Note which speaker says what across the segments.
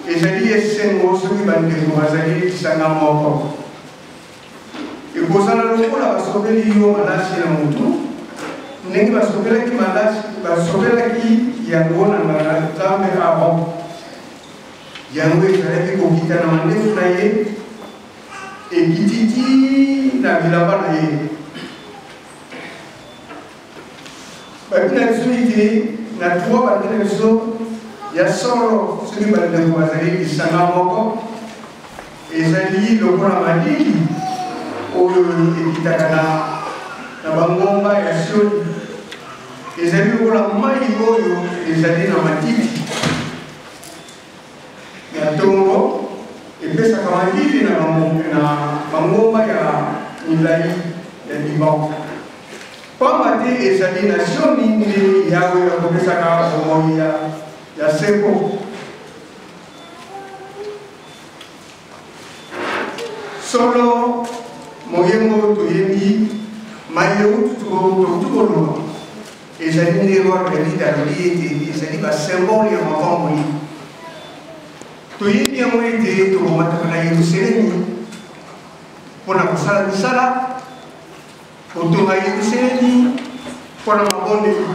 Speaker 1: Ezali esengo soki bandeko bazali lisanga moko. Ekozala lokola basopeli yo malasi na motu, ndenge basopelaki malasi, basopelaki yango na nganga-nzambe Aaron. Yango ezalaki kokita na mandefu na ye, ekiti tii na bilamba na ye. Bayebi na biso ete na 3 balobi na biso ya solo, soki bandeko bazali lisanga moko, ezali lokola malili oyo ekitaka na, na bangomba ya Sioni, ezali lokola mai oyo ezali na matiti na ntongo, epesaka malili na bangomba ya milai ya Liban. Pamba te ezali na Sioni nde Yawe akopesaka bomoi ya, ya seko. Solo moyembo toyebi maye utu tokuti koloba ezali nde roi David alobi ete ezali basymbole ya mapamboli. Toyebi yango ete tokomataka na Yerusalemi mpo na kosala misala Kotonga Yerusalemi mpo na mabondeli.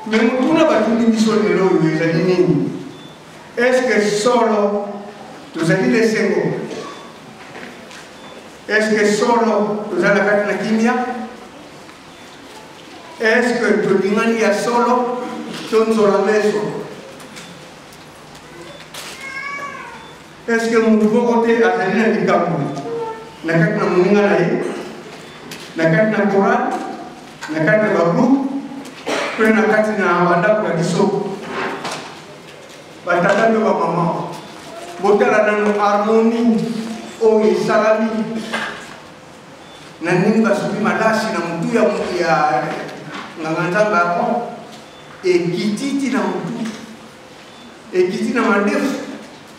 Speaker 1: Me motuna batuni biso lelo oyo ezali nini? Eske solo tozali na esengo? Eske solo tozali na kati na kimia? Eske tolingani ya solo to nzola meso? Est-ce que moto moko te azali na likambo na kati na moninga na ye, na kati na chorale, na kati na bagroupe mpe na kati na bandako na biso, batata mpe bamama? Botala nano harmonie oyo esalami na ndenge basopi malasi na motu ya ya nganga-nzambe Aaron, ekiti ti na motu, ekiti na mandefu,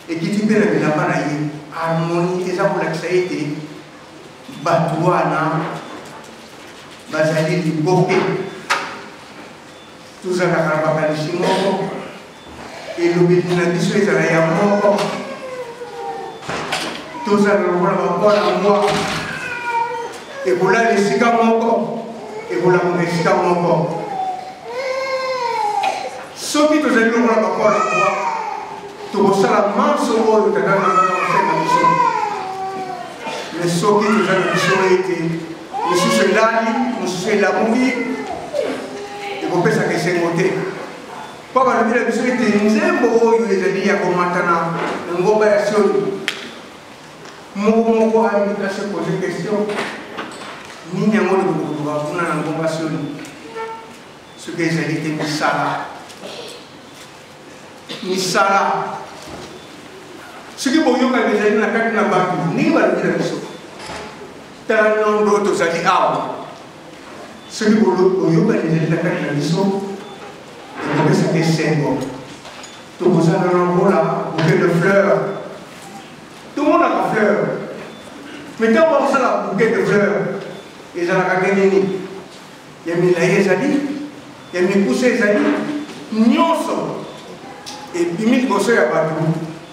Speaker 1: ekiti mpe na bilamba na ye. Harmonie eza kolakisa ete bato wana bazali liboke. Tozalaka na makanisi moko, elobeli na biso ezala ya moko, tozala lokola bakola mbwa, ekolala esika moko, ekolamuka esika moko. Soki tozali lokola bakola mbwa, tokosala manso oyo Tata na Nzambe akosenga biso. Me soki toza na biso ete mosusu elali, mosusu elamuki, ekopesaka esengo te. Mpo balobi na biso ete nzembo oyo ezali ya komata na ngomba ya Sioni. Moko moko alingi se poser question, nini yango tokokoluka kuna na ngomba Sioni? Soki ezali te misala, misala, soki boyokani ezali na kati na bato, ndenge balobi na biso, tala nombre oyo tozali awa, soki boyokani ezali na kati na biso, ekopesaka esengo. Tokozala lokola bouquet de fleur. Tomonaka fleur, mais ntango bakosala bouquet de fleur ezalaka ndenge nini? Ya milai ezali, ya mikuse ezali, nyonso ebimi liboso ya bato,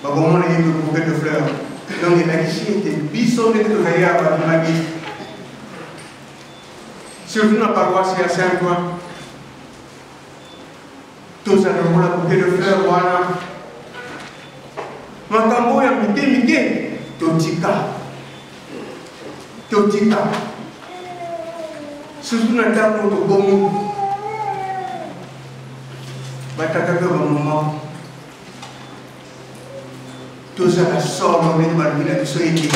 Speaker 1: bakomona ye bouquet de fleur. Donc elakisi ete biso ndenge tozali ya babimaki, surtout na paroisse ya Saint Ouen, tozala lokola bouquet de fleur wana. Makambo ya mike mike totika, totika, surtout na ntango tokomi batata mpe bamama, tozala solo ndenge balobi na biso ete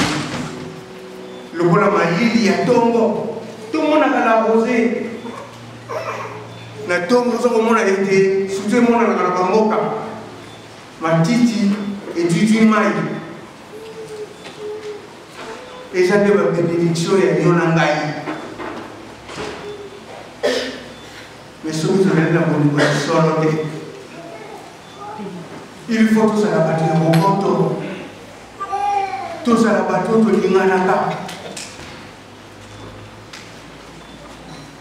Speaker 1: lokola malili ya ntongo tomonaka la rose na ntongo, oza komona ete surtout emonanaka na bamboka matiti etwitwi mai, eza nde babenediction ya yo na ngai. Me soki tozali na bolingo ya solo te, il faut tozala bato ya boboto, tozala bato oyo tolinganaka.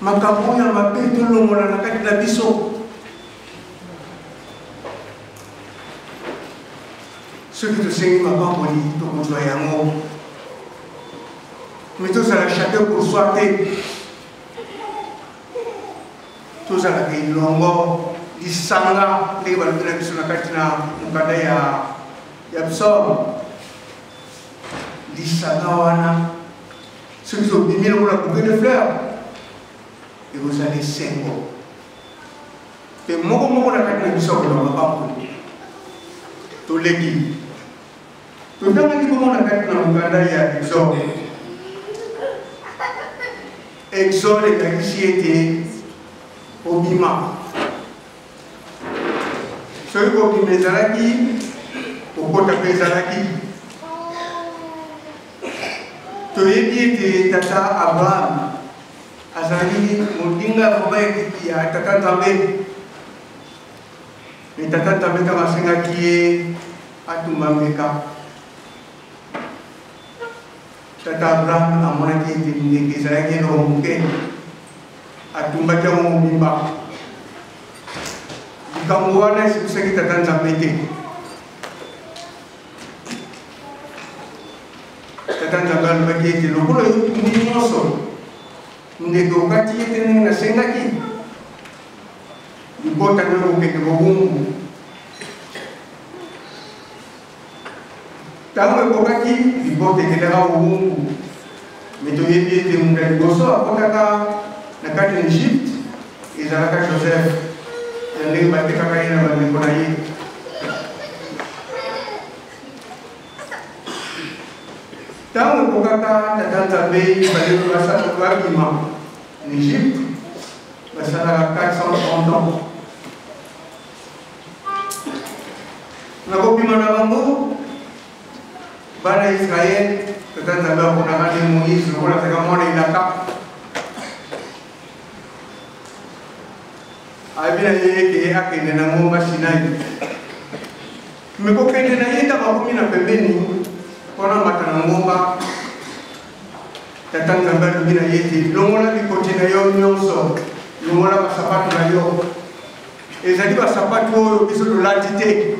Speaker 1: Makambo oyo ya mabe tolongola na kati na biso. Soki tosengi mapamboli, tokozwa yango. Mais tozala chacun pour soi te. Tozalaka elongo, lisanga, ndenge balobi na biso na kati na mokanda ya ya psaume. Lisanga wana, soki tobimi lokola bouquet de fleurs, ekozala esengo. Mpe moko moko na kati na biso akozwa mapamboli. Toleki totangaki bongo na kati na mokanda ya Exode. Exode elakisi ete kobima. Soki kobima ezalaki, kokota mpe ezalaki. Toyebi ete tata Abraham azalaki moninga ya mobali ya tata Nzambe. Me tata Nzambe ntango asengaki ye atumba mbeka, tata Abraham amonaki ete ndeke ezalaki eloko moke, atumbaki yango mobimba. Likambo wana esukisaki tata Nzambe te. Tata Nzambe alobaki ete lokola yo otumbi nyonso, ndeke okati ye te ndenge nasengaki, libota nde kokende bowumbu. Ntango ekokaki, libota ekendaka bowumbu. Me toyebi ete moto ya liboso akotaka na kati ya Egypte ezalaka Joseph, na ndenge batekaka ye na bandeko na ye. Ntango ekokaka, Tata Nzambe balelo basala babima na Egypte, basalaka 430 ans. Na kobima na bango, bana ya Israel, Tata Nzambe aponaka nde Moïse lokola azalaka mwana elaka. Ayebi na ye ete akende na ngomba Sinai. Me kokende na ye ntango akomi na pembeni mpo na mata na ngomba, Tata Nzambe alobi na ye ete longola bikoti na yo nyonso, longola basapatu na yo. Ezali basapatu oyo biso tolati te.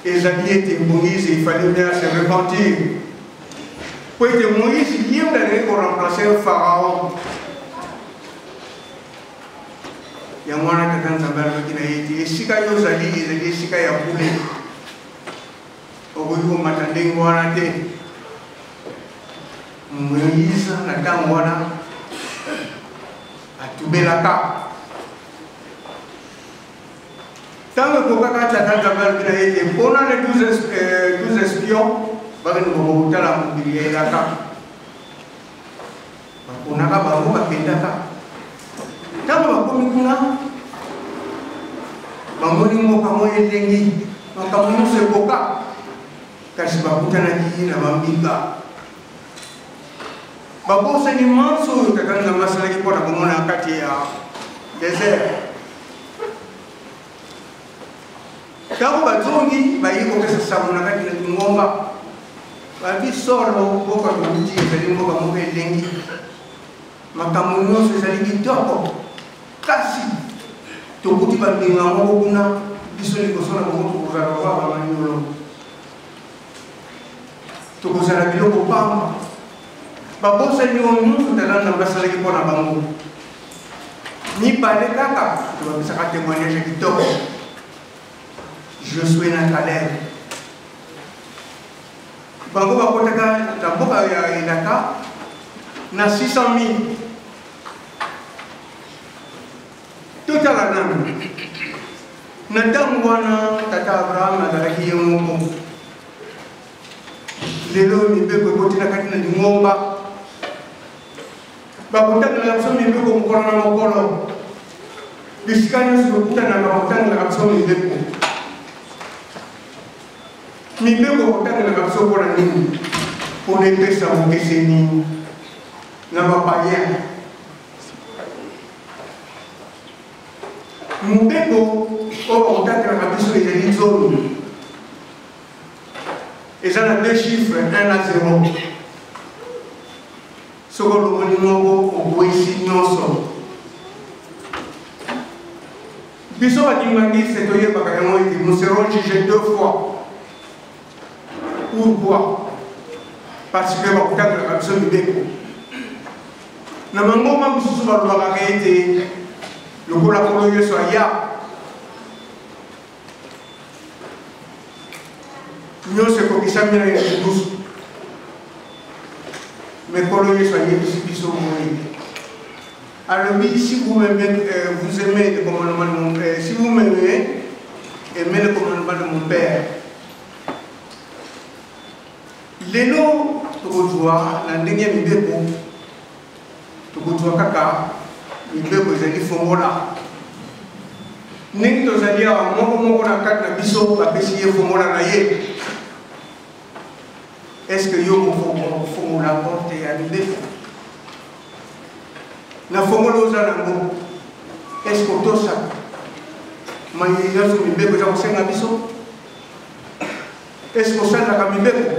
Speaker 1: Ezali ete Moïse il fallait bien se repentir. Po ete Moïse ye nde azali koremplacer Pharaon. Yango wana Tata Nzambe alobaki na ye ete esika yo ozali ezali esika ya bule, okoki komata ndenge wana te. Moïse na ntango wana atubelaka. Ntango ekokaka, Tata Nzambe alobi na ye ete mpona ne 12 espions bakende kotala mokili ya elaka. Baponaka bango, bakendaka. Ntango bakomi kuna, bamoni mboka moko elengi, makambo nyonso ekoka, kasi bakutanaki na bambika. Babosani manso oyo Tata Nzambe asalaki mpo na bango na kati ya desert. Ntango bazongi, bayei kopesa sango na kati na lingomba. Balobi, Solo, mboka towuti ezali mboka moko elengi, makambo nyonso ezali kitoko, kasi tokuti bambinga moko kuna, biso liboso na bango tokozala lokola bamanyolo, tokozala biloko pamba. Babosani oyo nyonso Tata Nzambe asalaki mpo na bango. Mibale kaka tobakisaka témoignage ya kitoko, Josue na Caleb. Bango bakotaka na mboka ya elaka na 600 000. Totala nanu na ntango wana tata Abraham azalaki ye moko. Lelo mibeko ekoti na kati na lingomba, bakotangelaka biso mibeko mokolo na mokolo. Bisika nyonso tokutanaka bakotangelaka biso mibeko. Mibeko bakotangelaka biso mpo na nini? Mpo na epesa bokeseni na bapayen. Mobeko oyo bakotangelaka biso ezali nzomi, eza na deux chiffres, 1 na 0. Soki olongoli moko, okwesi nyonso. Biso ba kimbanguiste toyebaka yango ete nous serons jugés deux fois. Pourquoi? Parce que bakotangelaka biso mibeko. Na mangomba mosusu balobakaka ete lokola Nkolo Yesu aya nyonso ekokisami na ekulusu. Me Nkolo Yesu ayebisi biso boye alobi si vous m'aimez, vous aimez le commandement de mon père, si vous m'aimez, aimez le commandement de mon père. Lelo tokozwa na ndenge ya mibeko, tokozwa kaka mibeko ezali fongola. Ndenge tozali awa moko moko na kati na biso bapesi ye fongola na ye. Est-ce que yo okofongola porte ya mibeko? Na fongola oza nango, est-ce que otosaka maye nyonso mibeko eza kosenga biso? Est-ce que osalelaka mibeko?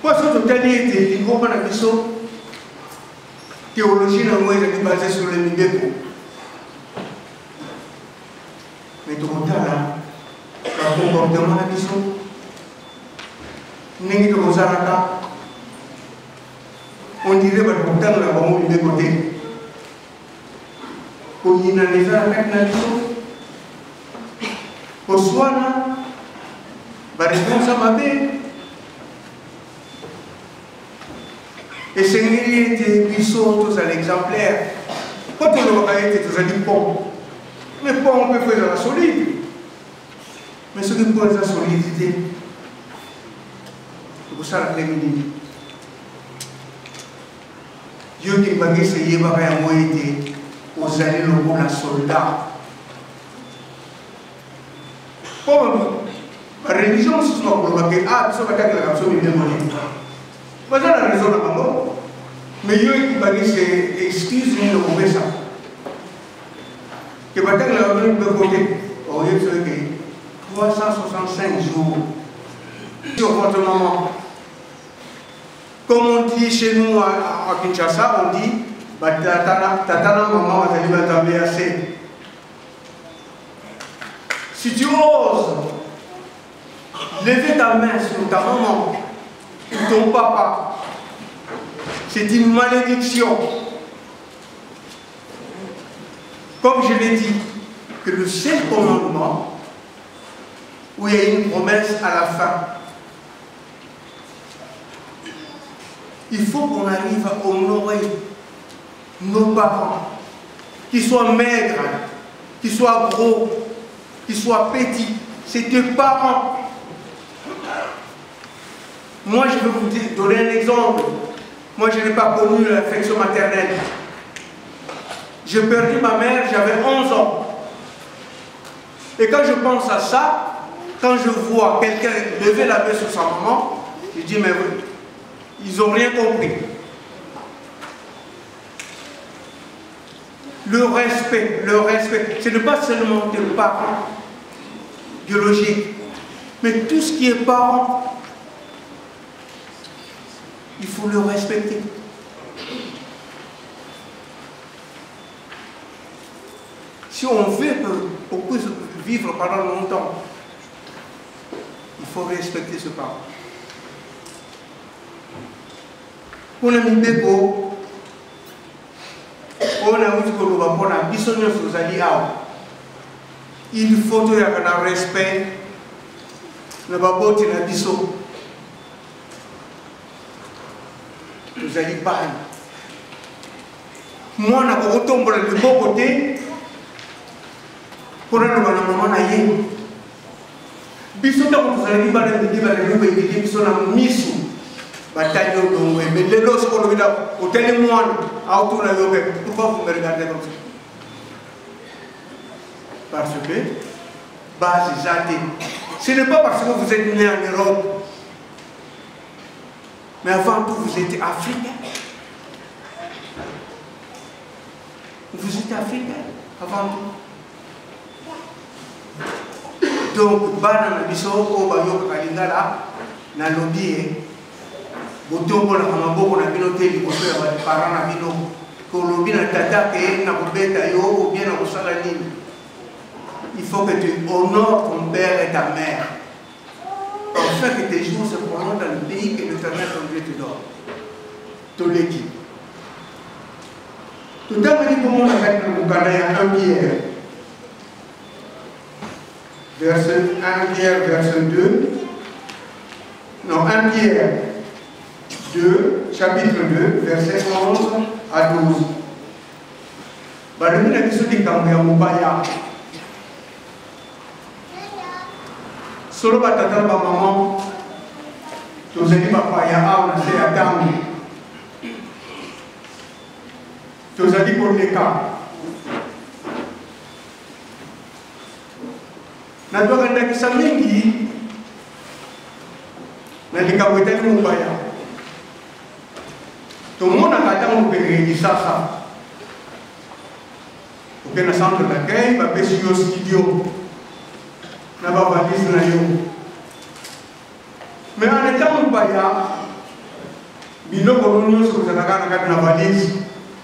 Speaker 1: Mpo soki totali ete lingomba na biso théologie na yango ezali base sur le mibeko, mais tokotala bacomportement na biso ndenge tokozalaka, on dirait bato kotanga bango mibeko te. Koyinana eza na kati na biso, koswana, bareponse ya mabe. Esengeli ete biso tozala exemplaire, mpo tolobaka ete tozali pont, mais pont mpe fo ezala solide. Mais soki pont eza solide te, tokosala ndenge nini? Yo Kimbanguiste, yebaka yango ete ozali lokola soldat. Mpo bareligion mosusu bakoloba ke ah, biso batangelaka biso mibeko te, baza na raison na bango. Mais yo Kimbanguiste, excuse nini okopesa ke batangelaka bino mibeko te? Oyebi biso ete 365 jours sur votre maman. Comme on dit chez nous à Kinshasa, on dit tata na maman bazali banzambe ya se. Si tu oses lever ta main sur ta maman ou ton papa, c'est une malédiction. Comme je l'ai dit, que le seul commandement où il y a une promesse à la fin. Il faut qu'on arrive à honorer nos parents, qu'ils soient maigres, qu'ils soient gros, qu'ils soient petits, c'est tes parents. Moi, je vais vous donner un exemple. Moi, je n'ai pas connu l'affection maternelle. J'ai perdu ma mère, j'avais 11 ans. Et quand je pense à ça, quand je vois quelqu'un lever la main sur sa maman, je dis, mais ils n'ont rien compris. Le respect, le respect, ce n'est pas seulement tes parents biologiques, mais tout ce qui est parent, il faut le respecter. Si on veut qu'on puisse vivre pendant longtemps, il faut respecter ce parent. Mpona mibeko oyo nauti koloba, mpona biso nyonso tozali awa, il faut toyaka na respect na baboti na biso. Tozali bana, mwana kokotombola liboko te mpona loba na mama na ye. Biso ntango tozalaki bana midi, balingi koyekeke biso na miso, batali yo dongo. Mais lelo soki olobi na otali mwana, aotuna yo ke pourquoi vous me regardez comme ça? Parce que base eza te. Ce n'est pas parce que vous êtes né en Europe, mais avant tout vous êtes africain. Vous êtes africain avant tout. Donc bana na biso oyo bayokaka lingala, nalobi ye, botombolaka maboko na bino te liboso ya baparent na bino. Kolobi na tata ke nakobeta yo ou bien nakosala nini. Il faut que tu honores ton père et ta mère, afin que tes jours se prolongent dans le pays que l'Éternel ton Dieu te donne. Toleki, totangaki komona kati na mokanda ya 1 Pierre verset 1 Pierre verset 2, non, 1 Pierre 2, chapitre 2, verset 11 à 12. Balobi na biso likambo ya mopaya. Solo, batata na bamama, tozali bapaya awa na se ya ntango. Tozali koleka. Nazwaka ndakisa mingi na likambo etali mopaya. Tomonaka ntango okendeke Kisasa, oke na centre d'accueil, bapesi yo studio na bavalise na yo. Mais en étant mopaya, biloko no nyonso ozalaka na kati na valise.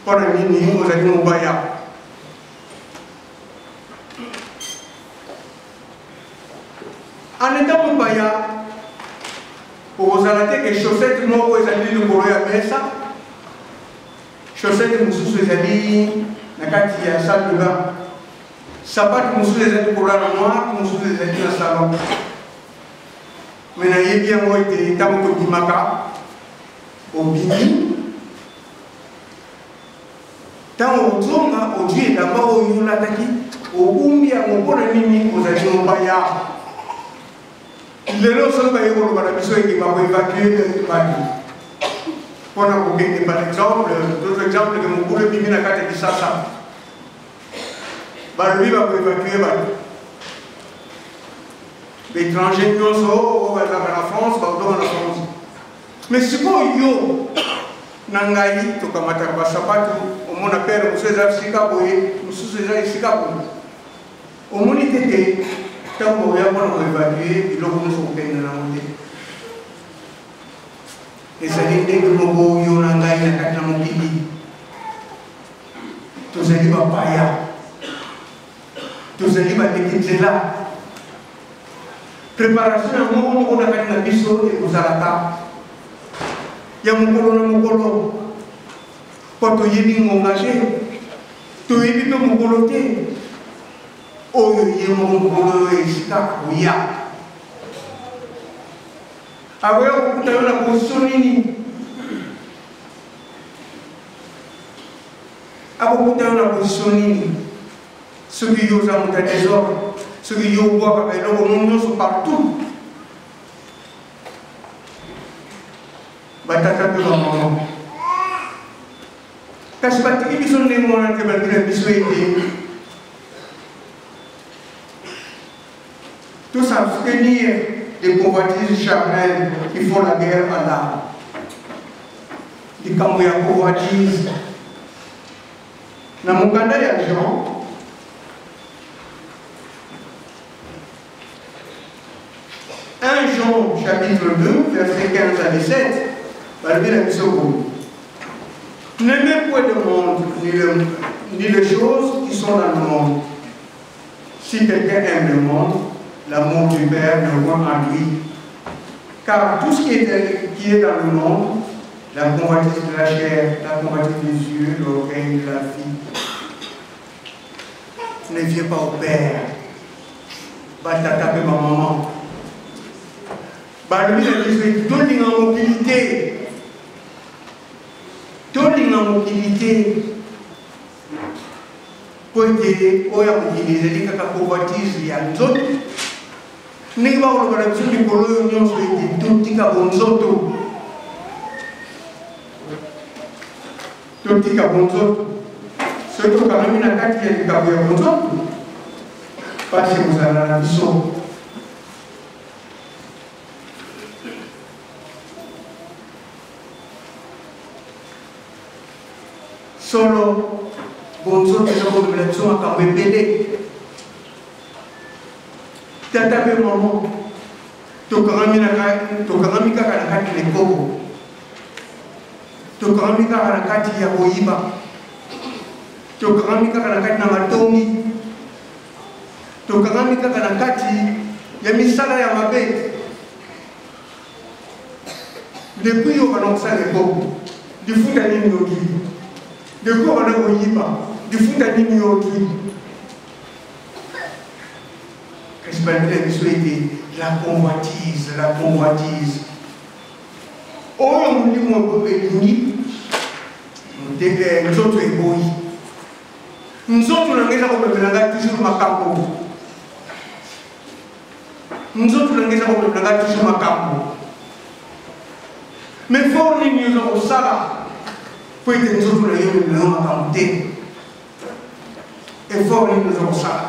Speaker 1: Mpo na nini? Ozali mopaya. En étant mopaya, okozala te ke chaussette moko ezali likolo ya mesa, chaussette mosusu ezali na kati ya salle de bain, sapatu mosusu ezali likolo ya armoire, mosusu ezali na salon. Me nayebi yango ete ntango tobimaka, obimi, ntango ozonga, ozwi elamba oyo olataki, obumbi yango. Mpo na nini? Ozali mopaya. Lelo soki baye koloba na biso ete bakoévacuer bato mpona kokende, par exemple, d'autres exemple, ke mobulu ebimi na kati ya Kisasa, balobi bakoévacuer bato, baétranger nyonso oyo bazalaka na France bakozonga na France. Mais sikoyo yo na ngai tokamataka basapatu, omona paire mosusu eza esika boye, mosusu eza esika boye. Omoni te te ntango oya mpona koévacuer, biloko nyonso kokende nango te. Ezali ndenge moko yo na ngai na kati na mokili, tozali bapaya, tozali baleki nzela. Préparation ya moko moko na kati na biso ekozalaka ya mokolo na mokolo, mpo toyebi ngonga te, toyebi mpe mokolo te oyo ye moko mokolo oyo esika akoya, akoya kokuta yo na position nini, akokuta yo na position nini. Soki yo oza moto ya désordre, soki yo obwakaka eloko mo nyonso partout. Batata mpe bamama, kasi batiki biso ndenge wana te. Balobi na biso ete tous s'abstenir des convoitises charnelles qui font la guerre à l'âme. Likambo ya convoitise, na mokanda ya Jean 1 Jean chapitre 2, verset 15 à 17, balobi na biso boye: "N'aimez point le monde ni les choses qui sont dans le monde. Si quelqu'un aime le monde, l'amour du Père ne point en lui. Car tout ce qui est dans le monde, la convoitise de la chair, la convoitise des yeux, l'orgueil de la vie, ne vient pas au Père." Batata mpe bamama, balobi na biso ete tolinga mokili te, tolinga mokili te, mpo ete oyo ya mokili ezali kaka convoitise ya nzoto. Ndenge bakoloba na biso mikolo oyo nyonso ete totika bonzoto, totika bonzoto. Soki tokangami na kati ya likambo ya bonzoto, mpasi ekozala na biso. Solo, bonzoto eza komemela biso makambo ebele. Tata mpe mama, tokangami kaka na kati na ekoko, tokangami kaka na kati ya koyiba. Tokangami kaka na kati na matongi, tokangami kaka na kati ya misala ya mabe. Depuis yo banda kosala ekobo, lifuta nini ozwi? Depuis obanda koyiba, lifuta nini ozwi? Kasi balobi na biso ete la convoitise, la convoitise oyo molimo elingi, nzoto eboyi. Nzoto na ngai eza komemela ngai toujours makambo, nzoto na ngai eza komemela ngai toujours makambo. Mais fort nini oza kosala mpo ete nzoto na yo ememela yo makambo te? Effort nini oza kosala?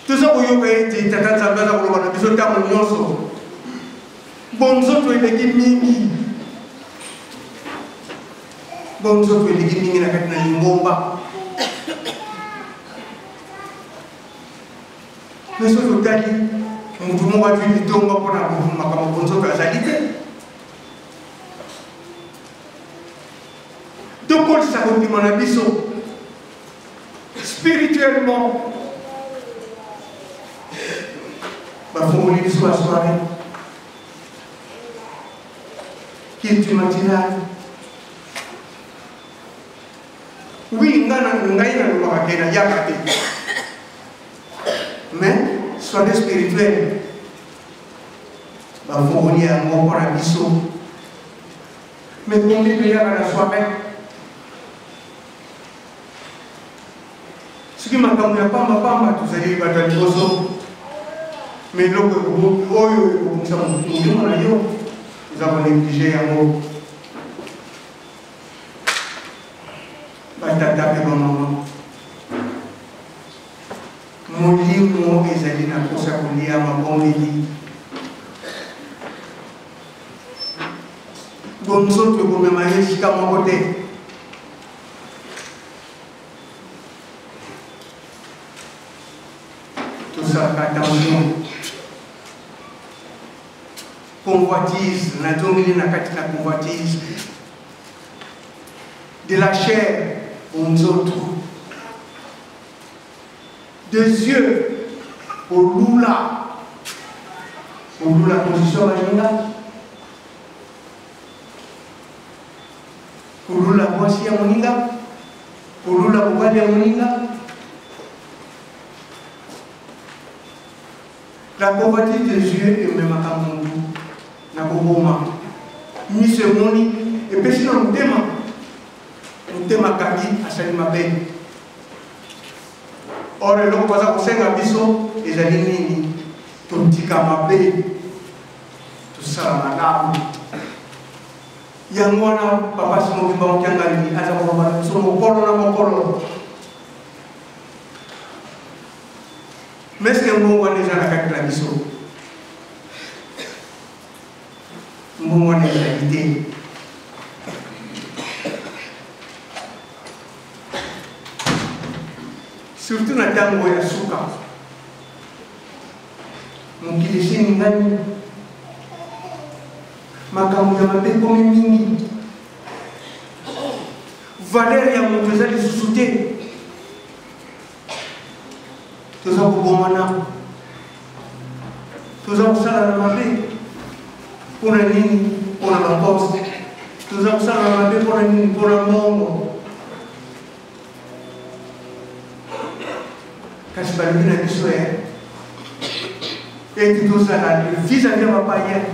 Speaker 1: Toza koyoka ete Tata Nzambe aza koloba na biso ntango nyonso, bonzoto eleki mingi, bonzoto eleki mingi na kati na lingomba. Mais soki totali, motu moko azwi litomba mpo na makambo bonzoto azali te. Tokolisa kondima na biso spirituellement. Bafongoli biso basoirée culture matinale. Oui, nga na ngai nalobaka ke nayaka te, mais soirée spirituelle bafongoli yango mpo na biso. Mais combien toyaka na soirée? Soki makambo ya pambapamba, tozali bato ya liboso. Mais eloko oyo ekobongisa molimo na yo, oza konéglige yango. Batata mpe bamama, molimo ezali na mposa kolia mabondeli. Bonzoto ekomema ye esika moko te. Tosalaka attention. Convoitise, nazongeli na kati na convoitise de la chair, bonzoto, des yeux, kolula, kolula position baninga, kolula mwasi ya moninga, kolula mobali ya moninga. La convoitise des yeux ememaka motu na koboma. Miso emoni, epesi na motema, motema akangi, asali mabe. Or eloko baza kosenga biso ezali nini? Totika mabe, tosala malamu. Yango wana Papa Simon Kimbangu Kiangani aza koloba na biso mokolo na mokolo. Mais est-ce que mbongo wana eza na kati na biso? Mbongo wana ezali te. Surtout na ntango ya suka, mokili esi eningani, makambo ya mabe ekomi mingi, valeur ya moto eza lisusu te. Toza kobomana, toza kosala na mabe. Mpona nini? Mpona baposte. Toza kosala na mabe mpona nini? Mpona mbongo. Kasi balobi na biso ya ete tozala vis-à-vis ya bapayen,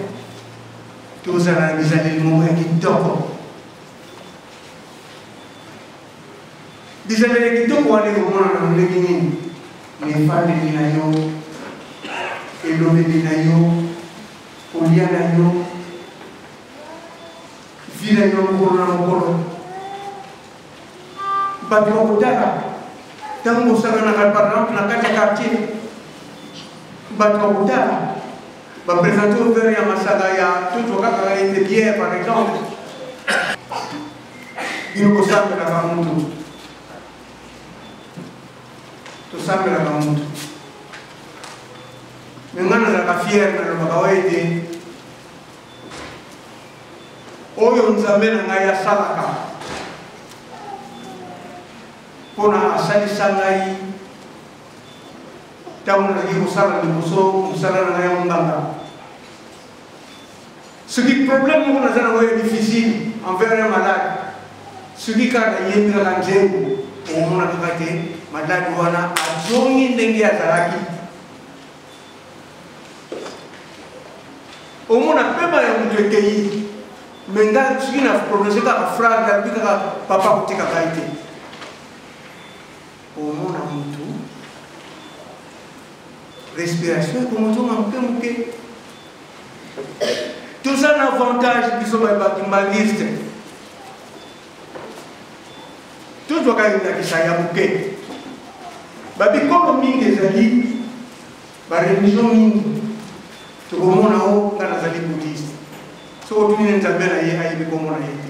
Speaker 1: tozala na bizaleli moko ya kitoko. Bizaleli ya kitoko wana ekomonana na ndenge nini? Na efandeli na yo, elobeli na yo, kolia na yo, vie na yo mokolo na mokolo. Bato bakotala ntango bosanganaka, par exemple na kati ya quartier, bato bakotala bapresente yo verre ya masanga ya tozwa kaka ete bière par exemple. Bino kosambelaka mutu, tosambelaka mutu. Me ngai nazalaka fiere, nalobaka oyo ete oyo Nzambe na ngai asalaka. mpo na asalisa ngai ntango nazalaki kosala liboso mosala na ngai ya monganga. Soki problème moko naza nango ya difficile envers un malade, soki kaka nayembi kaka nzembo, okomona kaka te malade wana azongi ndenge azalaki. Omona pema ya moto ekei, me nga soki na prononce kaka phrase, nalobi kaka papa kotika ngai te, omona motu respiration ekomozonga moke moke. Toza na avantage biso bakimbanguiste, tozwaka ndakisa ya moke. Babikolo mingi ezali bareligion mingi, tokomona o nga nazali bouddhiste, soki otuni na nzambe na ye ayebi komona ye te.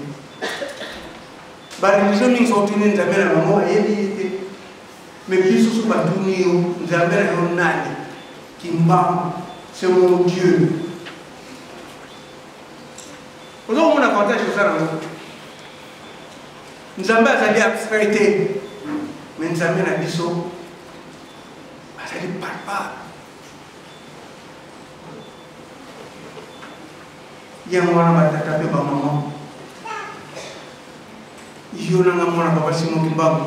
Speaker 1: Bareligion mingi soki otuni nzambe na bango ayebi ye te. Me biso so batuni yo nzambe na yo nani, Kimbangu c'est mon Dieu. Oza komona avantage oza nango. Nzambe azali abstrait te, me nzambe na biso azali palpable. Yango wana batata mpe bamama, yo nanga mwana papa Simon Kimbangu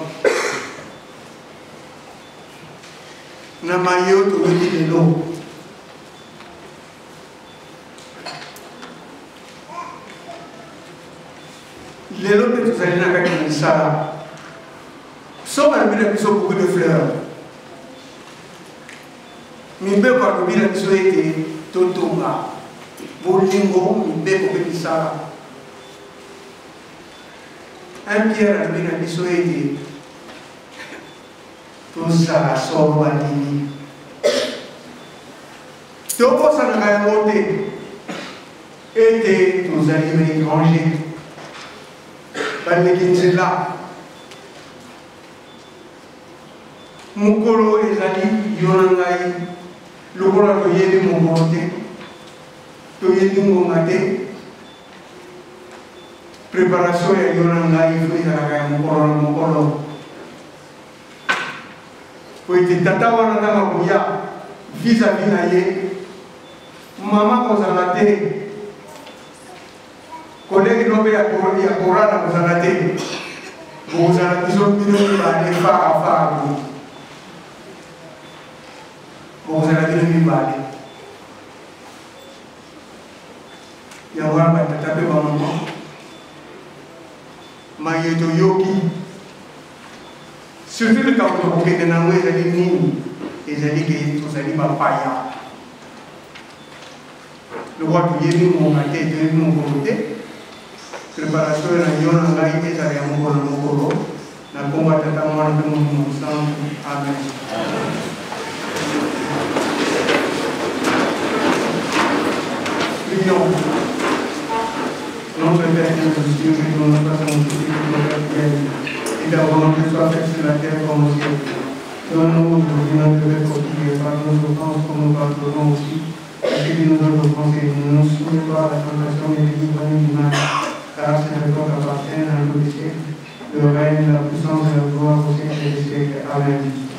Speaker 1: na mayo toyoki lelo, lelo mpe tozali na kati na misala. So balobi na biso beaucoup de fleurs, mibeko alobi na biso ete totonga bolingo, mibeko mpe misala. 1 Pierre alobi na biso ete tozala solo bandimi, tokosanaka yango te ete tozali baétranger, baleki nzela. Mokolo ezali yo na ngai, lokola toyebi mokolo te, toyebi ngonga te, préparation ya yo na ngai fo ezalaka ya mokolo na mokolo, po ete tata wana ntango akoya vis-à-vis na ye, mama kozala te, collègue no mpe ya korala kozala te, bokozala biso bino mibale fara fara, bokozala bino mibale. Yango wana batata mpe bamama, maye toyoki, surtout likambo tokokende na yango ezali nini? Ezali ke tozali bapaya, lokola toyebi ngonga te, toyebi mokolo te. Préparation na yo na ngai ezala ya mokolo na mokolo. Na nkombo ya Tata, Mwana mpe Molimo Mosantu, amen. Prions. Notre Père qui es aux cieux, que ton nom soit sanctifié, que ton règne vienne, et ta volonté soit faite sur la terre comme au ciel. Donne-nous aujourd'hui notre pain quotidien, pardonne nos offenses comme nous pardonnons aussi à ceux qui nous ont offensés. Ne nous soumets pas à la tentation, mais délivre-nous du mal. Car c'est à toi qu'appartient dans le siècle, le règne, la puissance et la gloire au siècle des siècles. Amen.